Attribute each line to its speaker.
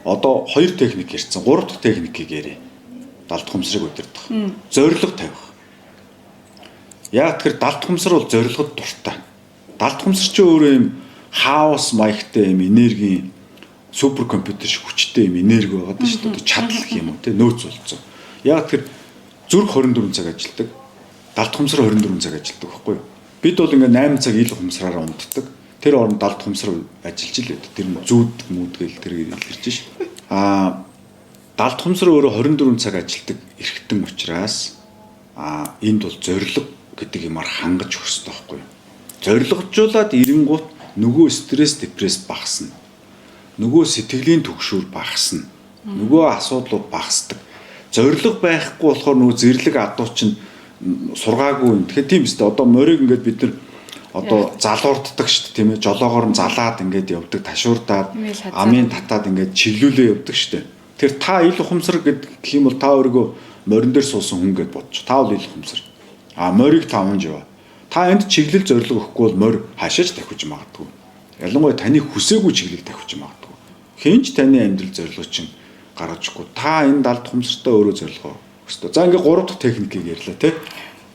Speaker 1: Одоо хоёр техник ярьсан. Гурав дахь техникийг ярья. Далд ухамсарыг удирдах. Зорилго тавих. Яг тэр далд ухамсар бол зорилгод дуртай. Далд ухамсар чи өөрөө юм хаос маягтай юм энергийн супер компьютер шиг хүчтэй юм энерги байгаа даа шүү дээ. Чадал гэх юм уу те, нөөц болцсон. Яг тэр зүрх 24 цаг ажилладаг. Далд ухамсар 24 цаг ажилладаг байхгүй юу? Бид бол ингээ 8 цаг ил ухамсараараа унтдаг. Тэр оронд далд ухамсар ажиллаж л байдаг. Тэр нь зүүддэг мүдгээл тэр илэрч ш. Аа, далд ухамсар өөрөө 24 цаг ажилладаг эрхтэн учраас энд бол зорилго гэдэг юмар хангаж өгөх хэрэгтэй байхгүй юу? Зорилгожуулаад ирэнгуут нөгөө стресс, депресс багасна. Нөгөө сэтгэлийн түгшүүр багасна. Нөгөө асуудлууд багасдаг. Зорилго байхгүй болохоор нөгөө зэрлэг адуу чинь сургаагүй юм. Тэгэхээр тийм үстэй. Одоо морийг ингээд бид нар одоо залуурддаг шүү дээ, тийм ээ. Жолоогоор нь залаад ингээд явдаг, ташуурдаад амын татаад ингээд чиглүүлээ явдаг шүү дээ. Тэр та ил ухамсар гэх юм бол та өөрийгөө морин дээр суусан хүн гэд бодчих. Та бол ил ухамсар. А морийг та унж яваа. Та энд чиглэл зорилго өгөхгүй бол морь хаашаач давхиж магадгүй. Ялангуяа таны хүсээгүй чиглэл давхиж магадгүй. Хэн ч таны амьдрал зорилго чинь гаргаж өгөхгүй. Та энэ далд ухамсартай өөрөө зорилгоо өгөх ёстой. За, ингээд гурав дахь техникийг ярьлаа, тий.